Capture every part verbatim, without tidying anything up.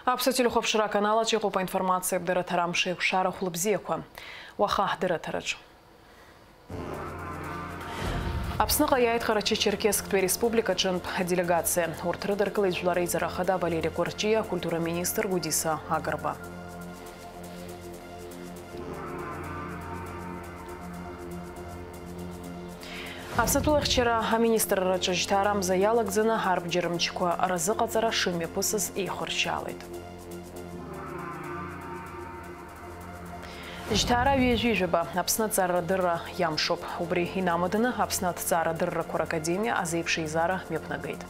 Аԥсуа телехәаԥшра аканал аҿы иҟоуп аинформациа дырраҭара амш еиқәшара хәлыбзиақәа. Уаха ҳдырраҭараҿы. Аԥсныҟа иааит Ҟарачы-Черкессктәи ареспублика аҿынтә аделегациа. Урҭ рыдыркылеит Жәлар Реизара Ахада Валери Кәарҷиа, акультура министр Гәдиса Агрба. Аԥсны атәылахьчара аминистрраҿы жьҭаарамза иалагӡаны арбџьар мчқәа рзыҟаҵара шымҩаԥысыз еихыршьаалеит. Жьҭаара ҩажәижәаба Аԥсны аҭҵаарадырра иамшуп. Убри инамаданы Аԥсны аҭҵаарадыррақәа ракадемиа азеиԥш еизара мҩаԥнагеит.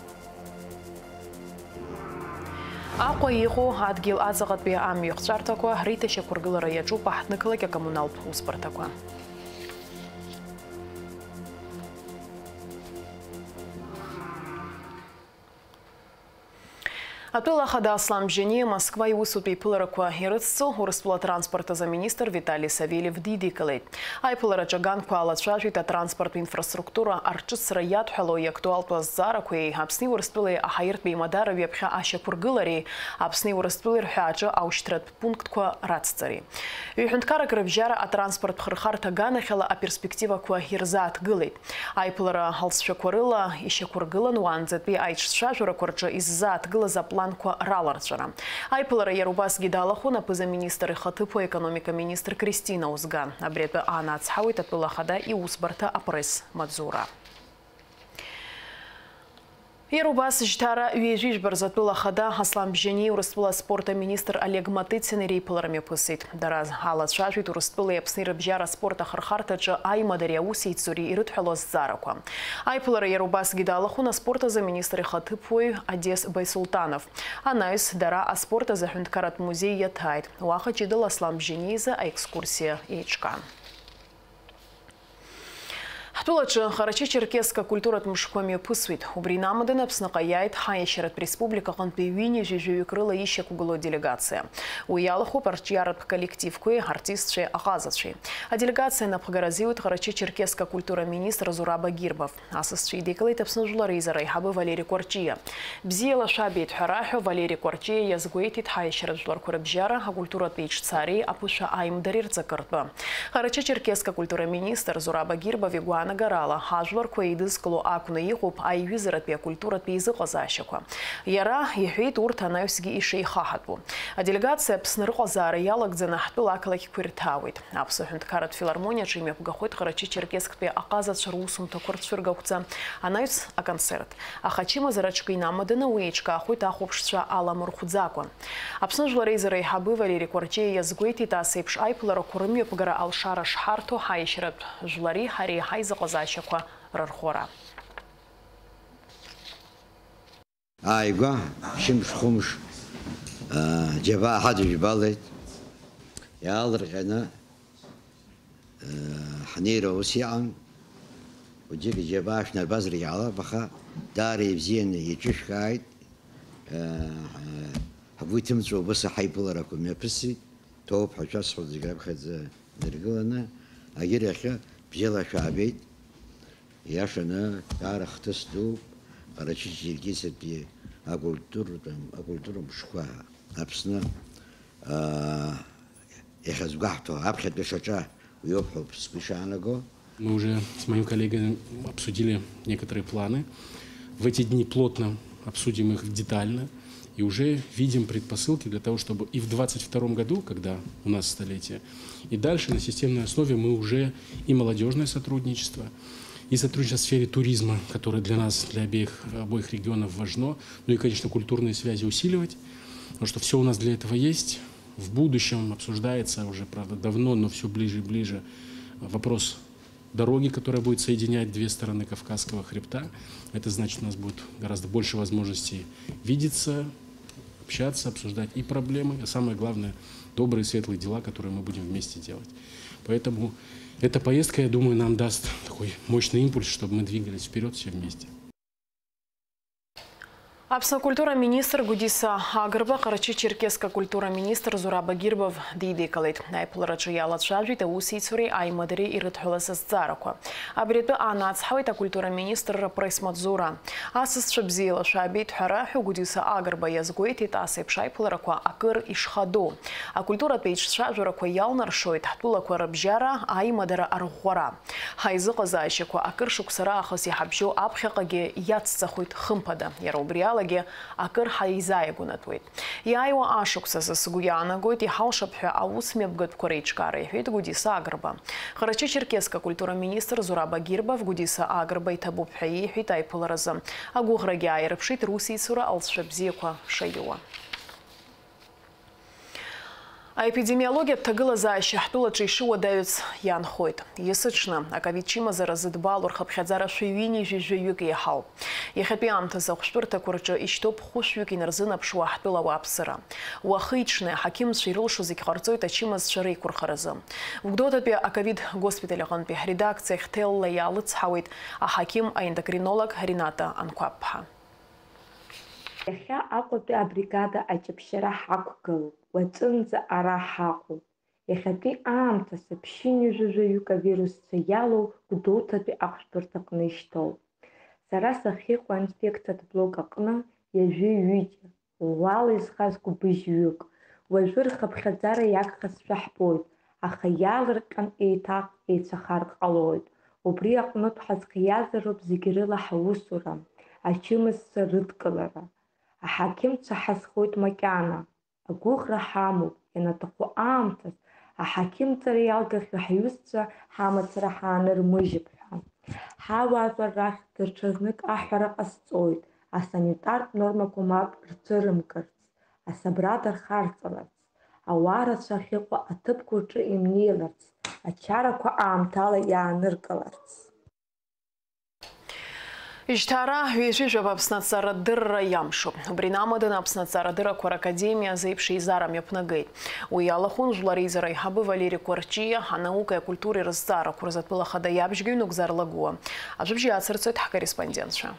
Аҟәа иҟоу адгьыл аҵаҟатәи амҩахҵәарҭақәа реиҭашьақәыргылара иаҿуп аҳҭнықалақь акоммуналтә усбарҭақәа. Атәыла ахада Аслан Бжьаниа Москва иусутә еиԥыларақәа ирыцҵо Урыстәыла атранспорт азы аминистр Витали Савельев дидикылеит. Аиԥылараҿы аганқәа алацәажәеит атранспорттә инфраструктура арҿыцра иадҳәалоу иактуалтәу азҵаарақәеи Аԥсни Урыстәылеи аҳаиртә еимадара ҩаԥхьа ашьақәыргылареи Аԥсни Урыстәылеи рҳәааҿы аушьҭратә пунктқәа рацҵареи. Ҩ-ҳәынҭқаррак рыбжьара атранспорттә хырхарҭа аганахьала аперспективақәа ирзааҭгылеит. Аиԥылара алҵшәақәа рыла ишьақәыргылан уаанӡатәи аиҿцәажәарақәа рҿы иззааҭгылаз апланқәа раларҵәара. Аиԥылара иара убасгьы далахәын аԥыза-министр ихаҭыԥуаҩ аекономика министр Кристина Узган. Абри атәы аанацҳауеит атәыла ахада иусбарҭа апресс-маҵзура. Иара убас жьҭаара ҩажәи жәба рзы атәыла ахада Аслан Бжьаниеи Урыстәыла аспорт аминистр Олег Матыцин иреиԥылара мҩаԥысит. Дара алацәажәеит Урыстәылеи Аԥсни рыбжьара аспорт ахырхарҭаҿы аимадареи аусеицуреи ирыдҳәалоу азҵаарақәа. Аиԥылара иара убасгьы далахәын аспорт азы аминистр ихаҭыԥуаҩ Одес Байсултанов. Анаҩс дара аспорт азы аҳәынҭқарратә музеи иаҭааит. Уаҟа ҷыдала Аслан Бжьаниа изы аекскурсиа еиҿкаан. Ҳтәылаҿы Ҟарачы-Черкесск акультуратә мшқәа мҩаԥысуеит. Убри инамаданы Аԥсныҟа иааит ҳаиашьаратә республика аҟынтәи ҩынҩажәи жәаҩык рыла ишьақәгылоу аделегациа. Уи иалахәуп арҿиаратә коллективқәеи артистцәеи аҟазацәеи. Аделегациа анапхгара азиуит Ҟарачы-Черкесск акультура министр Зураб Агирбов. Асасцәа идикылеит Аԥсны Жәлар Реизара аиҳабы Валери Кәарҷиа. Бзиала шәабеит ҳәа раҳәо Валери Кәарҷиа иазгәеиҭеит ҳаиашьаратә жәларқәа рыбжьара, акультуратә еиҿцаареи аԥышәа аимдареи рҵакы ртәы. Ҟарачы-Черкесск акультура министр Зураб Агирбов игәаанагарала, ҳажәларқәа еидызкыло акәны иҟоуп аиҩызаратәи акультуратә еизыҟазаашьақәа. Иара иҳәеит урҭ анаҩсгьы ишеихаҳатәу. Аделегациа Аԥсны рыҟазаара иалагӡаны ҳтәыла ақалақьқәа ирҭаауеит. Аԥсуа ҳәынҭқарратә филармониаҿы имҩаԥгахоит Ҟарачы-Черкессктәи аҟазацәа русумҭақәа рцәыргақәҵа анаҩс аконцерт. Аха ачымазара аҿы инамаданы уи еиҿкаахоит ахәаԥшцәа аламырхәӡакәа. Аԥсны Жәлар Реизара аиҳабы Валери Кәарҷиа иазгәеиҭеит ас еиԥш аиԥыларақәа рымҩаԥгара алшара шҳарҭо ҳаиашьаратә жәлари ҳареи ҳаизыҟазаашьақәа рырхәара. Ааигәа, шьымш-хәымш, аа, џьабаа ҳадыжәбалеит. Иаалырҟьаны, аа, ҳнеира ус иҟан. Уаҵәгьы џьабаа шәнарбазаргьы ҟалап, аха даара ибзианы иҿышәкааит. Аа, ҳгәы иҭымҵуа убас ҳаиԥыларақәа мҩаԥысит. Ҭоуп ҳәа шәасҳәоит зегь раԥхьаӡа дыргыланы. Агьырахьы бзиала шәаабеит. Иашаны, даара хҭыс дууп Ҟарачы-Черкесиатәи акультуратә, акультура мшқәа Аԥсны, аа, иахьазгәаҳҭо аԥхьатәи шаҿа уи ауп ҳәа сгәы ишаанаго. Мы уже с моим коллегой обсудили некоторые планы. В эти дни плотно обсудим их детально и уже видим предпосылки для того, чтобы и в двадцать втором году, когда у нас столетие, и дальше на системной основе мы уже и молодежное сотрудничество, и сотрудничество в сфере туризма, которое для нас, для обеих, обоих регионов важно, ну и, конечно, культурные связи усиливать, потому что все у нас для этого есть. В будущем обсуждается уже, правда, давно, но все ближе и ближе вопрос дороги, которая будет соединять две стороны Кавказского хребта. Это значит, у нас будет гораздо больше возможностей видеться, общаться, обсуждать и проблемы, а самое главное, добрые, светлые дела, которые мы будем вместе делать. Поэтому эта поездка, я думаю, нам даст такой мощный импульс, чтобы мы двигались вперед все вместе. Аԥсны акультура аминистр Гәдиса Агрба Ҟарачы-Черкесск акультура аминистр Зураб Агирбов дидикылеит. Аиԥылараҿы иалацәажәеит аусеицуреи аимадареи ирыдҳәалаз азҵаарақәа. Абри атәы аанацҳауеит акультура аминистрра апресс-маҵзура. Асасцәа бзиала шәаабеит ҳәа раҳәо Гәдиса Агрба иазгәеиҭеит, ас еиԥш аиԥыларақәа акыр ишхадоу. Акультуратә еицәцәажәарақәа иалнаршоит ҳтәылақәа рыбжьара, аимадара арӷәӷәара. Ҳаизыҟазаашьақәа акыр шықәса раахыс иҳабжьоу аԥхьаҟагьы иацҵахоит, хымԥада. Иара убри алагьы акыр ҳаизааигәанатәуеит. Иааиуа ашықәс азы сгәы иаанагоит, иҳалшап ҳәа аус мҩаԥгатәқәа реиҿкаара, иҳәеит Гәдиса Агрба. Ҟарачы-Черкесск акультура аминистр Зураб Агирбов Гәдиса Агрба иҭабуп ҳәа иеиҳәеит аиԥыларазы. Агәыӷрагьы ааирԥшит русеицура алҵшәа бзиақәа шаиуа. Аепидемиологиатә ҭагылазаашьа ҳтәылаҿы ишыуадаҩыц иаанхоит. Есыҽны аковид чымазара зыдбало рхыԥхьаӡара шәи ҩынҩажәи жәаҩык еиҳауп. Иахьатәи аамҭазы ахәышәтәырҭақәа рҿы ишьҭоуп хәышәҩык инарзынаԥшуа ҳтәыла ауааԥсыра. Уахи-ҽни аҳақьымцәа ирылшо зегь ҟарҵоит ачымазцәа реиқәырхаразы. Гәдоуҭатәи аковид госпиталь аҟынтәи ҳредакциахь ҭелла иаалыцҳауеит аҳақьым аендокринолог Рената Анқәабԥҳа. Иахьа Аҟәатәи абригада аҷаԥшьара ҳақәгылоуп, уаҵәынӡа ара ҳаҟоуп. Иахьатәи аамҭазы ԥшьынҩажәи жәаҩык авирусцәа иалоу Гәдоуҭатәи ахәышәтәырҭаҟны ишьҭоуп. Сара сахьыҟоу аинфекциатә блок аҟны ҩажәи ҩыџьа, ӷәӷәала изхаз гәыбыжьҩык. Уажәы рхыԥхьаӡара иагхазшәа ҳбоит, аха иаалырҟьан еиҭах еицәахар ҟалоит. Убри аҟнытә ҳазхиазароуп зегь рыла ҳусура, ачымазцәа рыдкылара. Аҳақьымцәа ҳазхоит макьана. Агәыӷра ҳамоуп, ианаҭаху аамҭаз аҳақьымҵара иалгахьоу ҳҩызцәа ҳамацара ҳаанырмыжьып ҳәа. Ҳауаажәлар рахь даҽазнык аҳәара ҟасҵоит, асанитартә нормақәа мап рцәырымкырц, асабрада рхарҵаларц, ауаа рацәа ахьыҟоу аҭыԥқәа рҿы имнеиларц, ачарақәа аамҭала иааныркыларц. Жьҭаара ҩажәи жәаба Аԥсны аҭҵаарадырра иамшуп. Убри инамаданы Аԥсны аҭҵаарадыррақәа ракадемиа азеиԥш еизара мҩаԥнагеит. Уи иалахәын Жәлар реизара аиҳабы Валери Кәарҷиа, анаукеи акультуреи рызҵаарақәа рзы атәыла ахада иабжьгаҩ Нугзар Лагәуа. Ажәабжь иацырҵоит ҳкорреспондентцәа.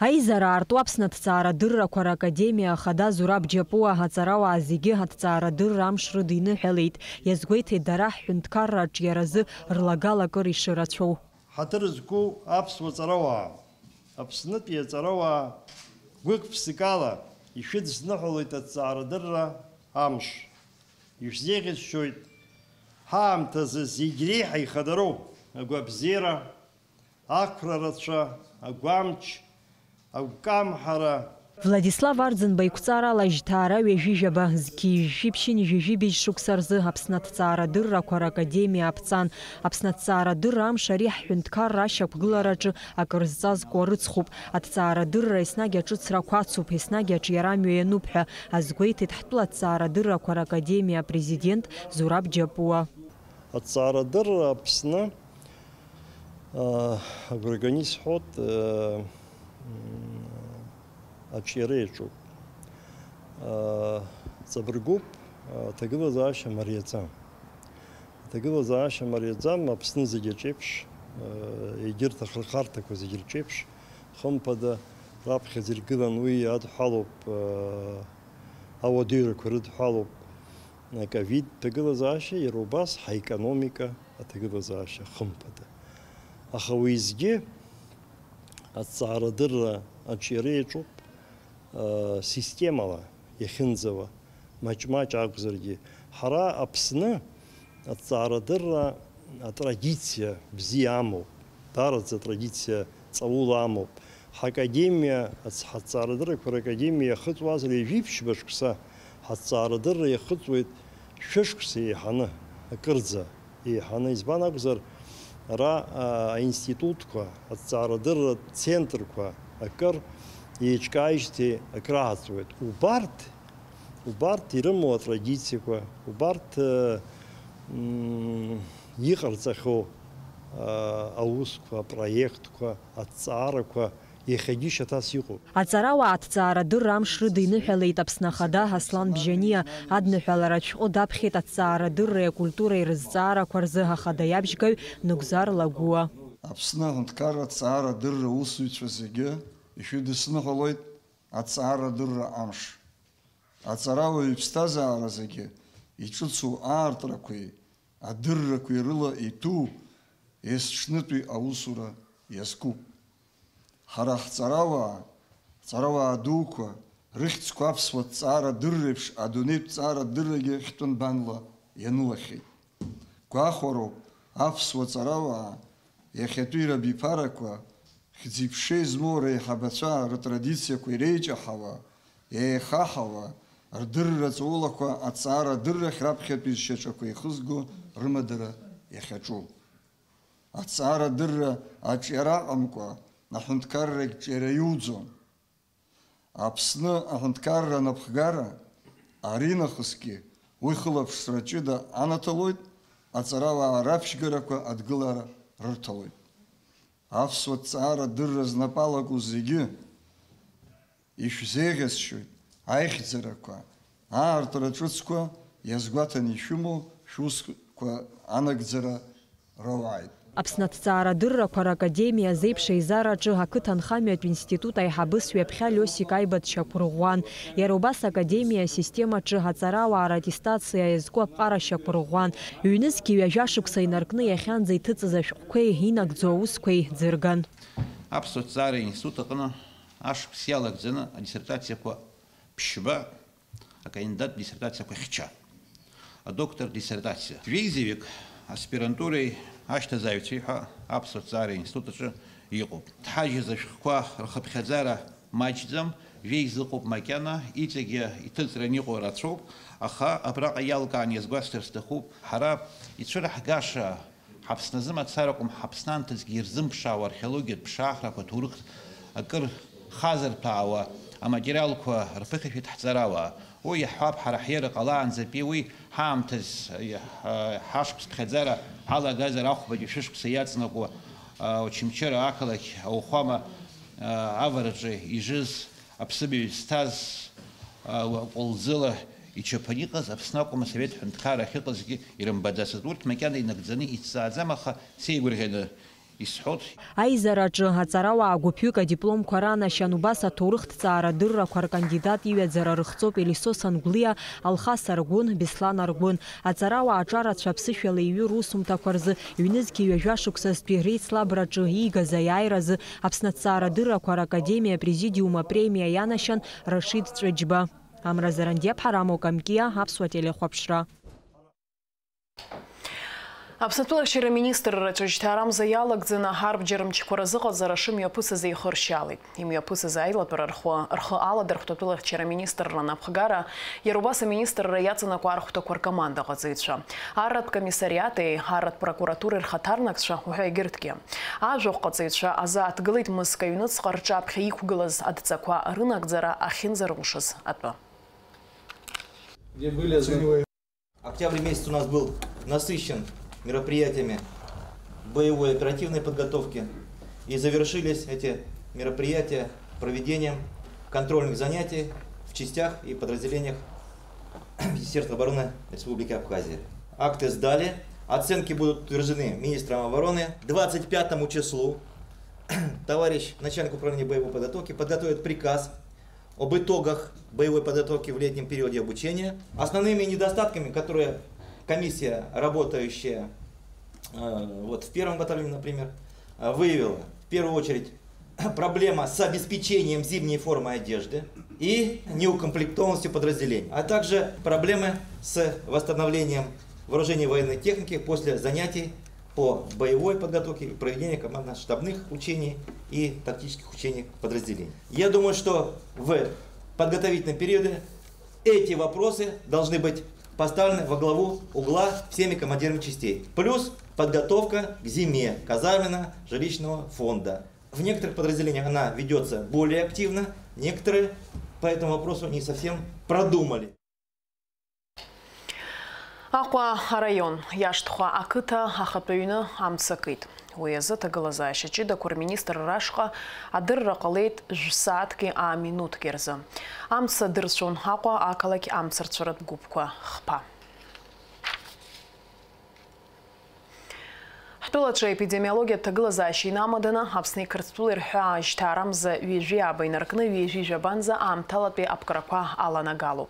Аизара аарту Аԥсны аҭҵаарадыррақәа ракадемиа ахада Зураб Џьапуа аҵарауаа зегьы аҭҵаарадырра амш рыдиныҳәалеит. Иазгәеиҭеит дара ҳҳәынҭқарра аҿиаразы рлагала акыр ишырацәоу. Ҳаҭыр зқәу аԥсуа ҵарауаа, Аԥснытәи аҵарауаа гәык-ԥсыкала ишәыдысныҳәалоит аҭҵаарадырра амш. Ишәзеиӷьасшьоит ҳаамҭазы зегь реиҳа ихадароу агәабзиара, ақәра рацәа, агәамч, агәкамҳара. Владислав Арӡынба иқәҵарала Жьҭаара ҩажәи жәаба, зқьи жәшәи ԥшьынҩажәи жәибжь шықәса рзы Аԥсны аҭҵаарадыррақәа ракадемиа аԥҵан. Аԥсны аҭҵаарадырра амш ари ҳҳәынҭқарра ашьақәгылараҿы акыр зҵазкуа рыцхуп. Аҭҵаарадырра еснагь аҿыцрақәа ацуп, еснагь аҿиара амҩа иануп ҳәа азгәеиҭеит ҳтәыла аҭҵаарадыррақәа ракадемиа апрезидент Зураб Џьапуа. Аҭҵаарадырра Аԥсны, аа, агәра ганы исҳәоит, аа, м, аҿиара иаҿуп. Аа, ҵабыргуп, аа, аҭагылазаашьа мариаӡам. Аҭагылазаашьа мариаӡам, Аԥсны зегь аҿеиԥш, аа, егьырҭ ахырхарҭақәа зегь рҿеиԥш, хымԥада, раԥхьаӡа иргылан уи адҳәалоуп, аа, ауадаҩрақәа рыдҳәалоуп. Аковид ҭагылазаашьа, иара убас ҳаекономика аҭагылазаашьа хымԥада. Аха уеизгьы аҭҵаарадырра аҿиара иаҿуп, аа, системала иахьынӡауа, маҷ-маҷ акәзаргьы. Ҳара Аԥсны аҭҵаарадырра атрадициа бзиа амоуп, даараӡа атрадициа ҵаула амоуп. Ҳакадемиа, ац-, ҳаҭҵаарадыррақәа ракадемиа иахыҵуазар ҩажәи ԥшьба шықәса, ҳаҭҵаарадырра иахыҵуеит шәышықәса еиҳаны, акырӡа еиҳаны. Избан акәзар, ара, а, аинститутқәа, аҭҵаарадырратә центрқәа акыр еиҿкааижьҭеи акрааҵуеит. Убарҭ, убарҭ ирымоу атрадициақәа, убарҭ, э, м, иҟарҵахьоу, а, аусқәа, апроектқәа, аҭҵаарақәа, иахьагьы шьаҭас иҟоуп. Аҵарауаа аҭҵаарадырра амш рыдиныҳәалеит Аԥсны Ахада Аслан Бжьаниа, адныҳәалара ашәҟәы даԥхьеит аҭҵаарадырреи акультуреи рызҵаарақәа рзы ахада иабжьгаҩ Нугзар Лагәуа. Аԥсны аҳәынҭқарра аҭҵаарадырра аусзуҩцәа зегьы Ишәыдысныҳәалоит аҵаарадырра амш. Аҵарауаҩ иԥсҭазаара зегьы иҿыцу аартрақәеи адыррақәеи рыла иҭәу есҽнытәи аусура иазкуп. Ҳара ҳҵарауаа, ҳҵарауаа дуқәа, рыхьӡқәа аԥсуа ҭҵаарадырреиԥш адунеитә ҭҵаарадыррагьы хьтәы нбанла ианылахьеит. Гәахәароуп, аԥсуа ҵарауаа, иахьатәи рабиԥарақәа, хьӡи-ԥшеи змоу реиҳабацәа рытрадициақәа иреиҷаҳауа, еихаҳауа, рдырра ҵаулақәа аҭҵаарадыррахь раԥхьатәи зшьаҿақәа еихызго рымадара иахьаҿу. Аҭҵаарадырра аҿиара аҟамкәа, аҳәынҭқаррагь ҿиара иуӡом. Аԥсны аҳәынҭқарра анапхгара, аринахысгьы уи хылаԥшра ҷыда анаҭалоит, аҵарауаа раԥшьгарақәа адгылара рырҭалоит. Аԥсуа ҭҵаарадырра знапы алаку зегьы ишәзеиӷьасшьоит аихьӡарақәа, аартра ҿыцқәа иазгәаҭаны ишәымоу шәусқәа анагӡара роуааит. Аԥсны аҭҵаарадыррақәа ракадемиа азеиԥш еизараҿы ақыҭанхамҩатә институт аиҳабыс ҩаԥхьа Лиосик Аиба дшьақәырӷәӷәан. Иара убас академиа асистемаҿы аҵарауаа раттестациа иазку аԥҟара шьақәырӷәӷәан. Ҩнызқьи ҩажәа шықәса инаркны иахьанӡа иҭыҵыз ашәҟәқәеи инагӡоу аусқәеи ӡырган. Аԥсуа ҭҵаара институт аҟны ашықәс иалагӡаны адиссертациақәа ԥшьба, акандидаттә диссертациақәа хьча, адоктор диссертациа. Жәеизаҩык аспирантуреи ашьҭазааҩцәеи ҳәа аԥсуа ҭҵаара институт аҿы иҟоуп. Дҳажьыз ашәҟәқәа рхыԥхьаӡара маҷӡам, жәеиза ыҟоуп макьана, иҵегьы иҭыҵран иҟоу рацәоуп, аха абраҟа иалкааны иазгәасҭар сҭахуп, ҳара ицәыраҳгаша Ҳаԥсны азы мацара акәым, Ҳаԥсны анҭыҵгьы ирзымԥшаауа археологиатә ԥшаахрақәа, ҭоурыхтә акыр хазырҭәаауа аматериалқәа рԥыхьашәеит ҳҵарауаа. Уи иаҳҳәап, ҳара ҳиара ҟалаанӡатәи уи ҳаамҭаз, ҳа-, ҳашықәс ԥхьаӡара ҳалагазар, ахәбатәи шәышықәса иаҵанакуа, а, Очамчыра ақалақь ауахәама, а, авараҿы ижыз Аԥсыбаҩ зҭаз, а, ҟәылӡыла ичаԥаны иҟаз, Аԥсны акәым, асовет ҳәынҭқарра ахьыҟазгьы ирымбаӡацызт. Урҭ макьана инагӡаны ицҵааӡам, аха сеигәырӷьаны исҳәоит. Аизараҿы аҵарауаа гәыԥҩык адипломқәа ранашьан, убас аҭоурыхҭҵаара дыррақәа ркандидат иҩаӡара рыхҵоуп Елисо Сангәлиа, Алхас Аргәын, Беслан Аргәын. Аҵарауаа аҿарацәа аԥсышәала иҩу русумҭақәа рзы ҩнызқьи ҩажәа шықәсазтәи реицлабраҿы иигаз аиааиразы Аԥсны аҭҵаарадыррақәа ракадемиа апрезидиум апремиа ианашьан Рашид Ҵәыџьба. Амра Зарандиаԥҳа, Рамо Камкиа, Аԥсуа телехәаԥшра. Аԥсны атәылахьчара аминистрра ҿыжьҭаарамза иалагӡаны арбџьар мчқәа рзыҟаҵара шымҩаԥысыз еихыршьаалеит. Имҩаԥысыз аилатәара рхы, рхы аладырхәт атәылахьчара аминистрра анапхгара, иара убас аминистрра иаҵанакуа архәҭақәа ркоманда аҟаҵаҩцәа. Арратә комиссариати арратә прокуратуреи рхаҭарнакцәа, уҳәа егьырҭгьы. Ажәахә ҟаҵаҩцәа азааҭгылеит Мыск аҩныҵҟа рҿаԥхьа иқәгылаз адҵақәа рынагӡара ахьынӡарылшаз атәы. Где были оцениваемые? Октябрь месяц у нас был насыщен мероприятиями боевой и оперативной подготовки. И завершились эти мероприятия проведением контрольных занятий в частях и подразделениях Министерства обороны Республики Абхазия. Акты сдали. Оценки будут утверждены министром обороны. Двадцать пятому числу товарищ начальник управления боевой подготовки подготовит приказ об итогах боевой подготовки в летнем периоде обучения. Основными недостатками, которые комиссия, работающая, э, вот в первом батальоне, например, э, выявила, в первую очередь, проблема с обеспечением зимней формы одежды и неукомплектованностью подразделений, а также проблемы с восстановлением вооружения и военной техники после занятий по боевой подготовке и проведения командно-штабных учений и тактических учений подразделений. Я думаю, что в подготовительном периоде эти вопросы должны быть поставлены во главу угла всеми командирами частей. Плюс подготовка к зиме казарменно-жилищного фонда. В некоторых подразделениях она ведётся более активно, некоторые по этому вопросу не совсем продумали. Аҟәа араион, Иашҭхәа ақыҭа ахатә аҩны амца акит. Уи азы аҭагылазаашьа ҷыдақәа рминистрра ашҟа адырра ҟалеит жәсааҭки ааминуҭки рзы. Амца дырцәон Аҟәа ақалақь амцарцәаратә гәыԥқәа хԥа. Тәылаҿы аепидемиологиатә ҭагылазаашьа инамаданы, Аԥсни Қырҭтәылеи рҳәаа жьҭаарамза ҩажәи ааба инаркны, ҩажәи жәабанӡа аамҭалатәи аԥкрақәа аланагалоуп.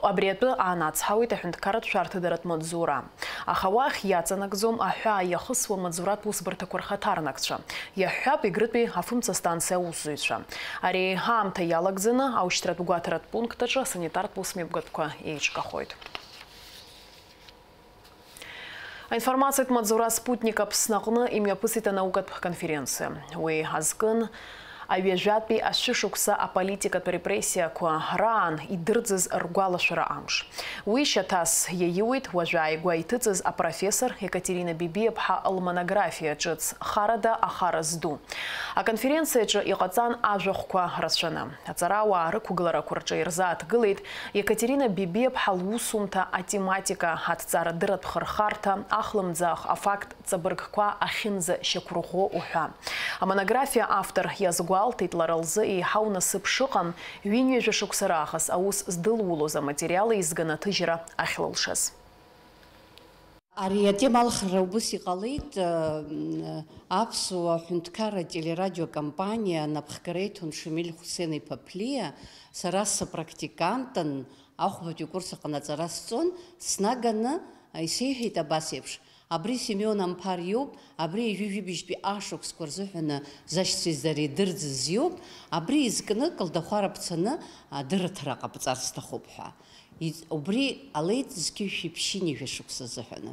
Абри атәы аанацҳауеит аҳәынҭқарратә шәарҭадаратә маҵзура. Аха уахь иаҵанакӡом аҳәаа иахысуа маҵзуратә усбарҭақәа рхаҭарнакцәа. Иаҳҳәап, Егрытәи афымца станциа аусзуҩцәа. Ари аамҭа иалагӡаны аушьҭратә гәаҭаратә пункт аҿы асанитартә усмҩаԥгатәқәа еиҿкаахоит. Аинформациатә маҵзура Спутник Аԥсны аҟны имҩаԥысит анаукатә конференциа. Уи азкын аҩажәатәи ашәышықәса аполитикатә репрессиақәа раан идырӡыз ргәалашәара амш. Уи шьаҭас иаиуит уажәааигәа иҭыҵыз апрофессор Екатерина Бебиаԥҳа лмонографиа ҿыц харада ахара зду. Аконференциаҿы иҟаҵан ажәахәқәа рацәаны. Аҵарауаа рықәгыларақәа рҿы ирзааҭгылеит Екатерина Бебиаԥҳа лусумҭа, атематика, аҭҵаарадырратә хырхарҭа, ахлымӡаах, афакт ҵабыргқәа ахьынӡашьақәырӷәӷәо уҳәа. Амонографиа автор иазгәалҭеит, лара лзы еиҳау насыԥ шыҟам, ҩынҩажәа шықәса раахыс аус здылулоз аматериал еизганы аҭыжьра ахьлылшаз. Ари атема алхра убыс иҟалеит, э, м, аԥсуа ҳәынҭқарра телерадиокомпаниа анапхгара иҭон Шамиль Хәсен-иԥа Ԥлиа, сара сапрактикантын, ахәбатәи акурс аҟны аҵара сҵон, снаганы, э, исеиҳәеит абас еиԥш: "Абри Семион Амԥар иоуп, абри ҩажәи жәибжьтәи ашықәсқәа рзыҳәаны зашьцәеи сареи идырӡыз иоуп, абри изкны Калдахәара бцаны адырраҭара ҟабҵар сҭахуп", ҳәа. Иҵ-, убри ҟалеит зқьи жәшәи ԥшьынҩажәа шықәса азыҳәаны.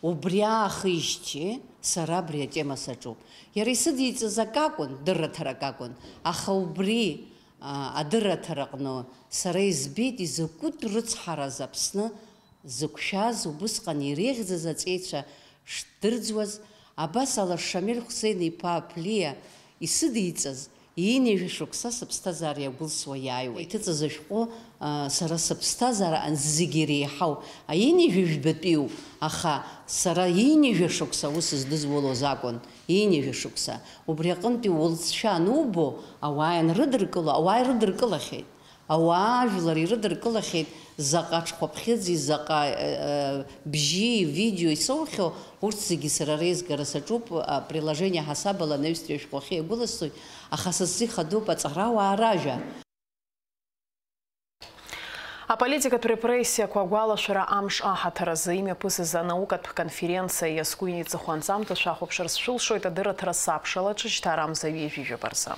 Убри аахижьҭеи сара абри атема саҿуп. Иара исыдиҵаз акакәын, дырраҭарак акәын, аха убри, а, адырраҭараҟны сара избеит изакәытә рыцҳараз Аԥсны зықәшәаз, убысҟан иреиӷьӡаз аҵеицәа шдырӡуаз, абас ала Шамиль Хәсен-иԥа Ԥлиа исыдиҵаз, ҩынҩажәа шықәса сыԥсҭазаара иагәылсуа иааиуеит. Иҭыҵыз ашәҟәы, а, сара сыԥсҭазаара зегьы иреиҳау ҩынҩажәа жәбатәиуп, аха сара ҩынҩажәа шықәса аус здызулоз акәын, ҩынҩажәа шықәса. Убри аҟынтәи улҵшәа анубо, ауаа ианрыдыркыло, ауаа ирыдыркылахьеит. Ауаа ажәлар ирыдыркылахьеит, заҟа ҽхәаԥхьыӡи, заҟа, э, э, бжьи, видеои соухьоу, урҭ зегьы сара реизгара саҿуп, а, приложение ҳасабала анаҩстәи ашәҟәы ахьиагәыласҵоит, аха са сзы ихадоуп аҵарауаа ражәа. Аполитикатә репрессиақәа агәалашәара амш аҳаҭыр азы имҩаԥысыз анаукатә конференциа иазку иҵыхәа анҵамҭа шәахәаԥшырц шәылшоит адырраҭара сабшалаҿы жьҭаарамза ҩажәи жәаба рзы.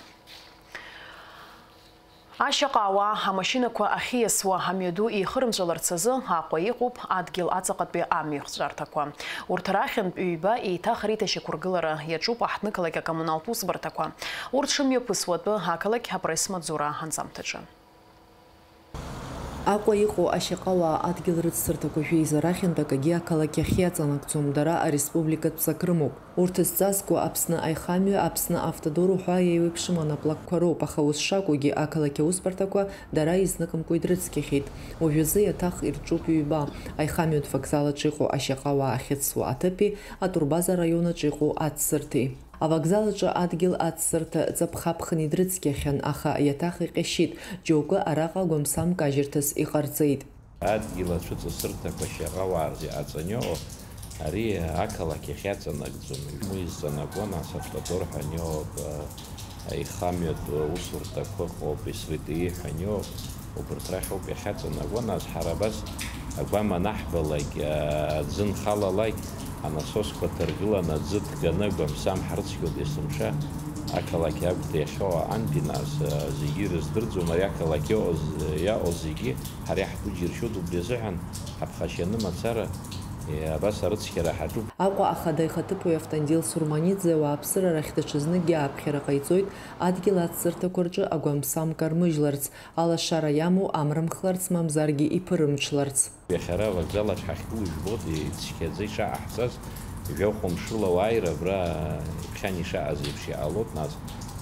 Ашьаҟа ауаа амашьынақәа ахьиасуа амҩаду еихырымҵәаларц азы Аҟәа иҟоуп адгьыл аҵаҟатәи амҩахҵәарҭақәа. Урҭ рахьынтә ҩба еиҭах реиҭашьақәыргылара иаҿуп аҳҭнықалақь акоммуналтә усбарҭақәа. Урҭ шымҩаԥысуа атәы ақалақь апресс-маҵзура анҵамҭаҿы. Аҟәа иҟоу ашьаҟауаа адгьыл рыццырҭақәа жәеиза рахьынтә акагьы ақалақь ахь иаҵанакӡом, дара ареспубликатә ҵак рымоуп. Урҭ зҵазкуа Аԥсны аихамҩа, Аԥсны автодор уҳәа еиуеиԥшым анаплакқәа роуп, аха ус шакәугьы, ақалақь аусбарҭақәа дара изныкымкәа идрыцқьахьеит. Уажәазы иаҭах ирҿуп ҩба, аихамҩатә вокзал аҿы иҟоу ашьаҟауаа ахьыцуа аҭыԥи, атурбаза араион аҿы иҟоу аццырҭеи. Авокзал аҿы адгьыл аццырҭа ҵаԥхаԥхын идрыцқьахьан, аха иаҭах иҟьашьит, џьоукы араҟа гәамсам кажьырҭас иҟарҵеит. Адгьыл ацәыҵасырҭақәа шьаҟауаа рзы иҟаҵаны иҟоу, ари ақалақь иахьаҵанакӡом. Уи изҵанакуа, нас, автодор ҳәа аниоуп, аихамҩатә усурҭақәа ыҟоуп, СВТИ ҳәа аниоуп, убарҭ рахьоуп иахьаҵанакуа, нас, ҳара абас агәам анаҳбалак, аӡы нхалалак, анасосқәа ҭаргыланы аӡы ҭганы агәамсам ҳрыцқьоит есымша, ақалақь агәҭа иахьоу аҟынтәи, нас, зегьы ирыздырӡом, ари ақалақь иаҟоу, иаҟоу зегьы ҳара иаҳтәу џьыршьоит, убри азыҳәан ҳаԥхашьаны мацара, е, абас арыцқьара ҳаҿуп. Аҟәа ахада ихаҭыԥуаҩ Автандил Сурманиӡе ауааԥсыра рахь даҽазныкгьы ааԥхьара ҟаиҵоит адгьыл аццырҭақәа рҿы агәамсам кармыжьларц, алашара иамоу амрымхларц, мамзаргьы иԥырымҽларц. Иахьа ара авокзал аҿы ҳахьгылоу ижәбоит, ицқьаӡа ишаҟаҳҵаз, жәохә мшыла уааира абра иԥхьан ишаҟаз еиԥш иҟалоит, нас,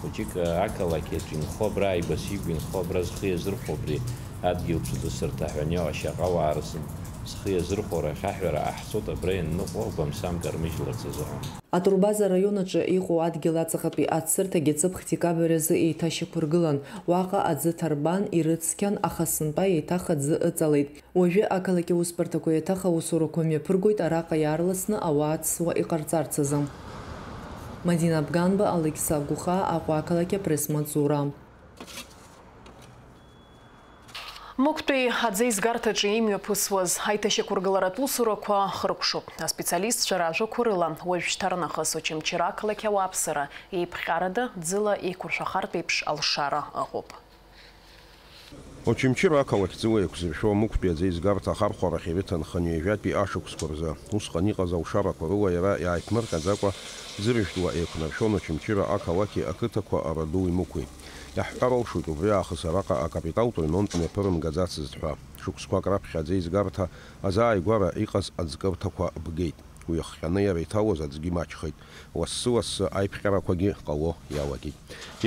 хәыҷык ақалақь аҿы инхо абра, ааигәа-сигәа инхо абра зхы иазырхәо абри адгьыл ацәыҵасырҭа ҳәа аниоу ашьаҟауаа рзын. Зхы иазырхәо рахь аҳәара ҟаҳҵоит, абра ианныҟәо гәамсамк армыжьларц азыҳәан. Атурбаза араион аҿы иҟоу адгьыл аҵаҟатәи ацырҭагьы ҵыԥх декабрь азы еиҭашьақәыргылан. Уаҟа аӡы ҭарбан, ирыцқьан, аха сынтәа еиҭах аӡы ыҵалеит. Уажәы ақалақь аусбарҭақәа еиҭах аусурақәа мҩаԥыргоит араҟа иаарласны ауаа ацсуа иҟарҵарц азы. Мадина Бганба, Алықьса Гәыхаа, Аҟәа ақалақь апресс-маҵзура. Мықәтәи аӡеизгарҭаҿы имҩаԥысуаз аиҭашьақәыргыларатә усурақәа хыркәшоуп. Аспециалистцәа ражәақәа рыла, уажәшьҭарнахыс Очамчыра ақалақь ауааԥсыра еиԥҟьарада ӡыла еиқәыршәахартә еиԥш алшара ыҟоуп. Очамчыра ақалақь ӡыла еиқәзыршәо мықәтәи аӡеизгарҭа ахархәарахь ирыҭанханы ҩажәатәи ашықәсқәа рзы. Усҟан иҟаз алшарақәа рыла иара иааиԥмырҟьаӡакәа ӡыржәтәла еиқәнаршәон Очамчыра ақалақьи ақыҭақәа Арадуи Мықәи. Иаҳҳәар алшоит, убри аахыс араҟа акапиталтә ремонт мҩаԥырымгаӡацызт ҳәа. Шықәсқәак раԥхьа аӡеизгарҭа азааигәара иҟаз аӡкырҭақәа бгеит. Уи ахҟьаны иара иҭалоз аӡгьы маҷхеит. Лассы-лассы аиԥҟьарақәагьы ҟало иалагеит.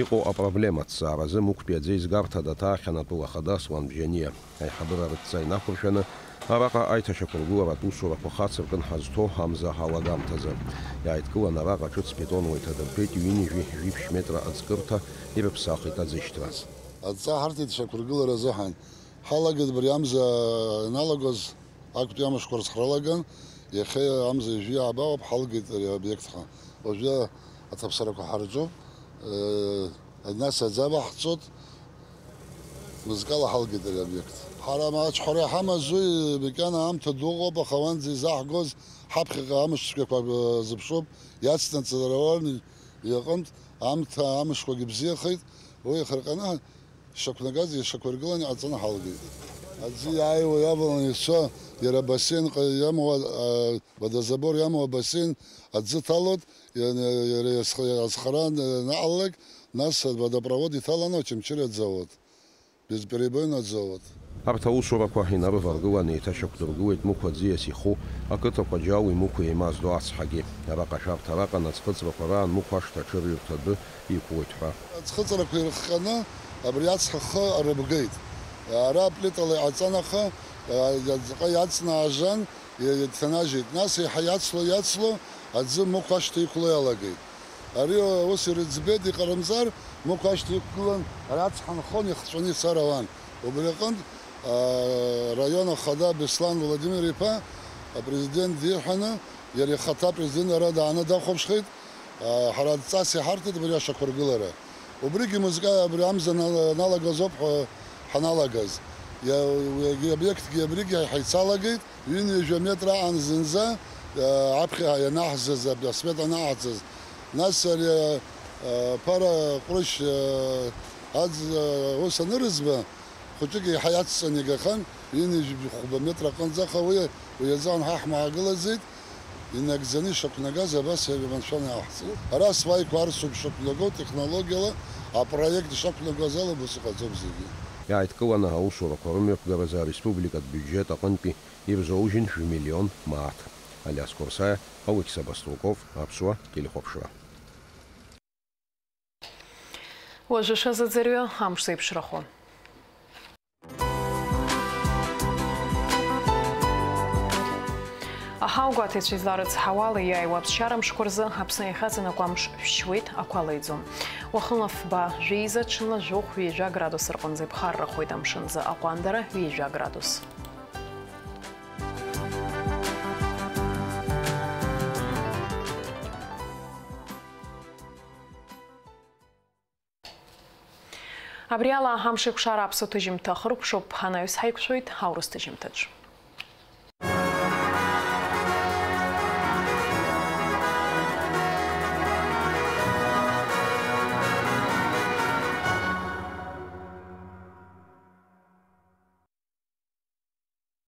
Иҟоу апроблема аҭҵааразы мықәтәи аӡеизгарҭа даҭаахьан атәыла ахада Аслан Бжьаниа. Аиҳабыра рыдҵа инақәыршәаны, араҟа аиҭашьақәыргыларатә усурақәа хацыркын ҳазҭо амза ҳалагамҭазы. Иааидкылан араҟа ҿыц бетонла иҭадыртәеит ҩынҩажәи жәиԥшь метра аӡкырҭа, ирыԥсахит аӡышьҭра. Адҵа ҳарҭеит шьақәыргылара азыҳәан. Ҳалагеит абри амза аналагоз, актәи амшқәа рзы ҳралаган, иахьа амза ҩажәи ааба ауп, ҳалгеит ари аобиектха. Уажәы аҭаԥсарақәа ҳарҿуп, э, нас аӡаба ҳцот, мызкала ҳалгеит ари аобиект. Ҳара ма ачҳара иҳамазу, макьана аамҭа ду ыҟоуп, аха уанӡа изаҳгоз ҳаԥхьаҟа амш цәгьақәа, э, зыԥшуп, иацнаҵ Араорни иҟынтә аамҭа амшқәагьы бзиахеит, уи иахырҟьаны Шьақәнагаз ишьақәыргыланы иҟаҵаны ҳалгеит. Аӡы иааиуа иаваланы ицо, иара абасен ҟа-, иамоу, а, водозабор иамоу абасен аӡы ҭалоит, иа-, иара иазх-, азхара анаҟалалак, нас водопровод иҭаланы Очамчыра аӡы ауеит. Бесперебойно аӡы ауеит. Арҭ аусурақәа инарываргыланы еиҭашьақәдыргылеит Мықә аӡиас иху ақыҭақәа Џьауи Мықәи еимаздо ацҳагьы. Араҟа ашәарҭа араҟа аӡхыҵрақәа раан Мықә ашҭа аҽырҩырҭа адәы иқәлоит ҳәа. Аӡхыҵрақәа ирыхҟьаны абри ацҳа хы арыбгеит. Ара аплитала иҟаҵан, аха, а, иаҵҟа иацнаажан, и-, иҭанажьит. Нас еиҳа иацло, иацло, аӡы Мықә ашҭа иқәло иалагеит. Ари ус ирыӡбеит, иҟарымҵар, Мықә ашҭа иқәгылан, ара ацҳа нхон ихҵәаны ицар ауан. Убри аҟынтә, а, араион ахада Беслан Владимир-иԥа апрезидент диҳәаны, иара ихаҭа апрезидент ара дааны дахәаԥшхеит. Ҳара адҵас иҳарҭеит абри ашьақәыргылара. Убригьы мызкы абри амза нала-, налагаз ауп ҳәа ҳаналагаз. Иа-, уи обиектгьы абригьы ҳаицалагеит, ҩынҩажәа метра аан зынӡа, аԥхьа ианаҳзыз, асмета анаҳҵаз. Нас ари, а, ԥара ҟәрышь, а, аӡ-, а, ус анырызба, хәыҷык еиҳа иацҵаны игахьан, ҩынҩажәи хәба метра аҟынӡа, аха уи, уи азыҳәан ҳа ҳмаагалаӡеит, инагӡаны ишақәнагаз абас еиԥш маншәала иаҳҵеит. Ара асваиқәа арсуп ишақәнаго, технологиала апроект ишақәнагоз ала убас иҟаҵоуп зегьы. Иааидкыланы аусурақәа рымҩаԥгаразы ареспубликатә биуџьет аҟынтәи ирзоужьын жәмиллион мааҭ. Алиас Қәарсаиа, Алықьса Баструков, Аԥсуа телехәаԥшра. Уажәы шәазыӡырҩы амш зеиԥшрахо. Аҳауагәаҭаҩцәа изларыцҳауала, иааиуа аԥсшьара мшқәа рзы Аԥсны иахьаҵанакуа амш шәшьуеит, ақәа леиӡом. Уахынла фба жәеиза, ҽынла жәохә-ҩажәа градус рҟынӡа иԥхаррахоит, амшынӡы аҟәандара ҩажәа градус. Абри ала амш еиқәшара аԥсуа ҭыжьымҭа ахыркәшоуп, анаҩс ҳаиқәшәоит аурыс ҭыжьымҭаҿ.